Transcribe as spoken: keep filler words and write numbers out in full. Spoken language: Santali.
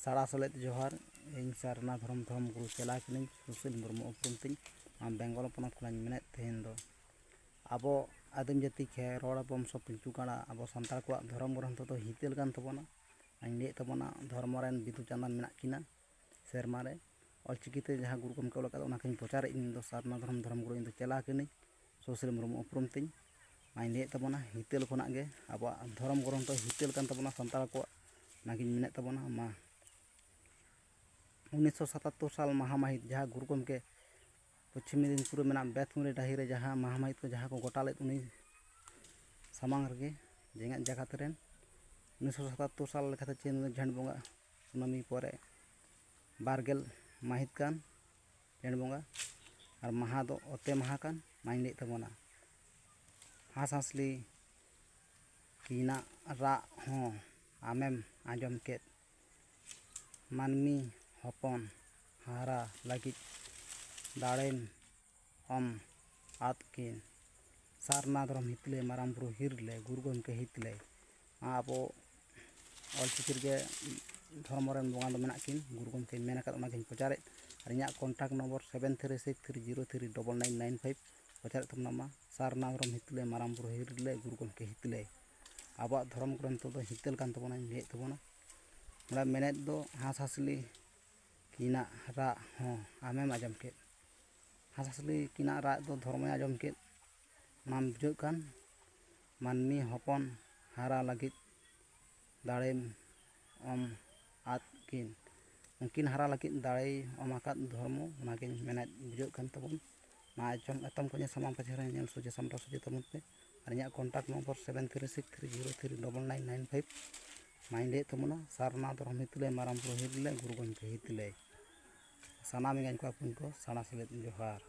ᱛᱟᱲᱟ ᱥᱮᱞᱮᱫ ᱡᱚᱦᱟᱨ᱾ ᱤᱧ ᱥᱟᱨᱱᱟ ᱫᱷᱚᱨᱚᱢ ᱫᱷᱚᱨᱚᱢ ᱜᱩᱨᱩ ᱪᱮᱞᱟ ᱠᱟᱹᱱᱟᱹᱧ, ᱥᱩᱥᱤᱞ ᱢᱩᱨᱢᱩ ᱩᱯᱨᱩᱢ ᱛᱤᱧ᱾ ᱱᱚᱣᱟ ᱵᱮᱝᱜᱚᱞ ᱯᱚᱱᱚᱛ ᱠᱷᱚᱱᱟᱜ ᱤᱧ ᱢᱮᱱᱮᱫ, ᱛᱮᱦᱮᱧ ᱫᱚ ᱟᱵᱚ ᱟᱹᱫᱤᱢ ᱡᱟᱹᱛᱤ ᱠᱷᱮᱨᱣᱟᱲ ᱵᱚᱝᱥᱚ ᱯᱤᱞᱪᱩ ᱠᱟᱲᱟ ᱟᱵᱚ ᱥᱟᱱᱛᱟᱲ ᱠᱚᱣᱟᱜ ᱫᱷᱚᱨᱚᱢ ᱜᱨᱚᱱᱛᱷᱚ ᱫᱚ ᱦᱤᱛᱟᱹᱞ ᱠᱟᱱ ᱛᱟᱵᱚᱱᱟ᱾ ᱟᱨᱤᱧ ᱞᱟᱹᱭᱮᱫ ᱛᱟᱵᱚᱱᱟ, ᱫᱷᱚᱨᱢᱚ ᱨᱮᱱ ᱵᱤᱫᱩ ᱪᱟᱸᱫᱟᱱ ᱢᱮᱱᱟᱜ ᱠᱤᱱᱟ ᱥᱮᱨᱢᱟ ᱨᱮ᱾ ᱚᱞᱪᱤᱠᱤ ᱛᱮ ᱡᱟᱦᱟᱸ ᱜᱩᱨᱩ ᱜᱚᱢᱠᱮ ᱚᱞ ᱟᱠᱟᱫ, ᱚᱱᱟ ᱠᱚᱧ ᱯᱨᱚᱪᱟᱨᱮᱫ ᱤᱧ ᱫᱚ ᱥᱟᱨᱱᱟ ᱫᱷᱚᱨᱚᱢ ᱫᱷᱚᱨᱚᱢ ᱜᱩᱨᱩ ᱤᱧ ᱫᱚ ᱪᱮᱞᱟ ᱠᱟᱹᱱᱟᱹᱧ, ᱥᱩᱥᱤᱞ ᱢᱩᱨᱢᱩ ᱩᱯᱨᱩᱢ ᱛᱤᱧ᱾ ᱢᱟᱧ ᱞᱟᱹᱭᱮᱫ ᱛᱟᱵᱚᱱᱟ, ᱦᱤᱛᱟᱹᱞ ᱠᱷᱚᱱᱟᱜ ᱜᱮ ᱟᱵᱚᱣᱟᱜ ᱫᱷᱚᱨᱚᱢ ᱜᱨᱚᱱᱛᱷᱚ ᱦᱤᱛᱟᱹᱞ ᱠᱟᱱ ᱛᱟᱵᱚᱱᱟ ᱥᱟᱱᱛᱟᱲ ᱠᱚᱣᱟᱜ, ᱚᱱᱟᱜᱤᱧ ᱢᱮᱱᱮᱫ ᱛᱟᱵᱚᱱᱟ᱾ ᱢᱟ, ᱩᱱᱤᱥᱥᱚ ᱥᱟᱛᱟᱛᱛᱳᱨ ᱥᱟᱞ ᱢᱟᱦᱟ ᱢᱟᱹᱦᱤᱛ ᱡᱟᱦᱟᱸ ᱜᱩᱨᱩ ᱜᱚᱢᱠᱮ ᱯᱚᱪᱷᱤᱢ ᱢᱮᱫᱤᱱᱯᱩᱨ ᱨᱮ ᱢᱮᱱᱟᱜ ᱵᱮᱛᱢᱩᱨᱤ ᱰᱟᱹᱦᱤ ᱨᱮ ᱡᱟᱦᱟᱸ ᱢᱟᱦᱟ ᱢᱟᱹᱦᱤᱛ ᱠᱚ ᱡᱟᱦᱟᱸ ᱠᱚ ᱜᱚᱴᱟ ᱞᱮᱫ, ᱩᱱᱤ ᱥᱟᱢᱟᱝ ᱨᱮᱜᱮ ᱡᱮᱜᱮᱛ ᱡᱟᱠᱟᱛ ᱨᱮᱱ ᱩᱱᱤᱥᱥᱚ ᱥᱟᱛᱟᱛᱛᱳᱨ ᱥᱟᱞ ᱞᱮᱠᱟᱛᱮ ᱪᱟᱹᱛ ᱡᱷᱮᱸᱴ ᱵᱚᱸᱜᱟ ᱠᱩᱱᱟᱹᱢᱤ ᱯᱚᱨᱮ ᱵᱟᱨᱜᱮᱞ ᱢᱟᱹᱦᱤᱛ ᱠᱟᱱ ᱡᱷᱮᱸᱴ ᱵᱚᱸᱜᱟ, ᱟᱨ ᱢᱟᱦᱟ ᱫᱚ ᱚᱛᱮ ᱢᱟᱦᱟ ᱠᱟᱱ, ᱢᱟᱧ ᱞᱟᱹᱭᱮᱫ ᱛᱟᱵᱚᱱᱟ᱾ ᱦᱟᱸᱥ ᱦᱟᱸᱥᱞᱤ ᱠᱤᱱᱟᱜ ᱨᱟᱜ ᱦᱚᱸ ᱟᱢᱮᱢ ᱟᱸᱡᱚᱢ ᱠᱮᱫ, ᱢᱟᱹᱱᱢᱤ ᱦᱚᱯᱚᱱ ᱦᱟᱨᱟ ᱞᱟᱹᱜᱤᱫ ᱫᱟᱲᱮᱢ ᱚᱢ ᱟᱫ ᱠᱤᱱ᱾ ᱥᱟᱨᱱᱟ ᱫᱷᱚᱨᱚᱢ ᱦᱤᱛᱞᱟᱹᱭ, ᱢᱟᱨᱟᱝ ᱵᱩᱨᱩ ᱦᱤᱨ ᱞᱮ, ᱜᱩᱨᱩ ᱜᱚᱢᱠᱮ ᱦᱤᱛᱞᱟᱹᱭ᱾ ᱟᱵᱚ ᱚᱞᱪᱤᱠᱤ ᱨᱮᱜᱮ ᱫᱷᱚᱨᱢᱚ ᱨᱮᱱ ᱵᱚᱸᱜᱟ ᱫᱚ ᱢᱮᱱᱟᱜ ᱠᱤᱱ, ᱜᱩᱨᱩ ᱜᱚᱢᱠᱮ ᱢᱮᱱ ᱟᱠᱟᱫ, ᱚᱱᱟᱜᱤᱧ ᱯᱨᱚᱪᱟᱨᱮᱫ᱾ ᱟᱨ ᱤᱧᱟᱹᱜ contact number seven three six three zero three double nine nine five᱾ ᱯᱨᱚᱪᱟᱨᱮᱫ ᱛᱟᱵᱚᱱᱟ᱾ ᱢᱟ, ᱥᱟᱨᱱᱟ ᱫᱷᱚᱨᱚᱢ ᱦᱤᱛᱞᱟᱹᱭ, ᱢᱟᱨᱟᱝ ᱵᱩᱨᱩ ᱦᱤᱨ ᱞᱮ, ᱜᱩᱨᱩ ᱜᱚᱢᱠᱮ ᱦᱤᱛᱞᱟᱹᱭ᱾ ᱟᱵᱚᱣᱟᱜ ᱫᱷᱚᱨᱚᱢ ᱜᱨᱚᱱᱛᱷᱚ ᱫᱚ ᱦᱤᱛᱟᱹᱞ ᱠᱟᱱ ᱛᱟᱵᱚᱱᱟ, ᱤᱧ ᱞᱟᱹᱭᱮᱫ ᱛᱟᱵᱚᱱᱟ᱾ ᱱᱚᱰᱮ ᱢᱮᱱᱮᱫ ᱫᱚ, ᱦᱟᱸᱥ ᱦᱟᱸᱥᱞᱤ ᱠᱤᱱᱟᱜ ᱨᱟᱜ ᱦᱚᱸ ᱟᱢᱮᱢ ᱟᱸᱡᱚᱢ ᱠᱮᱫ᱾ ᱦᱟᱸᱥ ᱦᱟᱸᱥᱞᱤ ᱠᱤᱱᱟᱜ ᱨᱟᱜ ᱫᱚ ᱫᱷᱚᱨᱢᱚᱭ ᱟᱸᱡᱚᱢ ᱠᱮᱫ, ᱚᱱᱟᱢ ᱵᱩᱡᱷᱟᱹᱜ ᱠᱟᱱ᱾ ᱢᱟᱹᱱᱢᱤ ᱦᱚᱯᱚᱱ ᱦᱟᱨᱟ ᱞᱟᱹᱜᱤᱫ ᱫᱟᱲᱮᱢ ᱚᱢ ᱟᱫ ᱠᱤᱱ᱾ ᱩᱱᱠᱤᱱ ᱦᱟᱨᱟ ᱞᱟᱹᱜᱤᱫ ᱫᱟᱲᱮᱭ ᱚᱢ ᱟᱠᱟᱫ ᱫᱷᱚᱨᱢᱚ, ᱚᱱᱟᱜᱤᱧ ᱢᱮᱱᱮᱫ ᱵᱩᱡᱷᱟᱹᱜ ᱠᱟᱱ ᱛᱟᱵᱚᱱ᱾ ᱱᱚᱣᱟ ᱮᱛᱚᱢ, ᱮᱛᱚᱢ ᱠᱚᱧᱮ ᱥᱟᱢᱟᱝ ᱯᱟᱪᱷᱮ ᱨᱮ ᱧᱮᱞ ᱥᱚᱡᱷᱮ ᱥᱟᱢᱴᱟᱣ ᱥᱚᱡᱷᱮ ᱛᱟᱵᱚᱱ ᱯᱮ᱾ ᱟᱨ ᱤᱧᱟᱹᱜ contact number seven three six three zero three double nine nine five᱾ ᱢᱟᱧ ᱞᱟᱹᱭᱮᱫ ᱛᱟᱵᱚᱱᱟ, ᱥᱟᱨᱱᱟ ᱫᱷᱚᱨᱚᱢ ᱦᱤᱛᱞᱟᱹᱭ, ᱢᱟᱨᱟᱝ ᱵᱩᱨᱩ ᱦᱤᱛᱞᱟᱹᱭ, ᱜᱩᱨᱩ ᱜᱚᱢᱠᱮ ᱦᱤᱛᱞᱟᱹᱭ᱾ ᱥᱟᱱᱟᱢ ᱮᱸᱜᱟᱧ ᱠᱚ ᱟᱯᱩᱧ ᱠᱚ ᱥᱟᱲᱟ ᱥᱮᱞᱮᱫ ᱡᱚᱦᱟᱨ᱾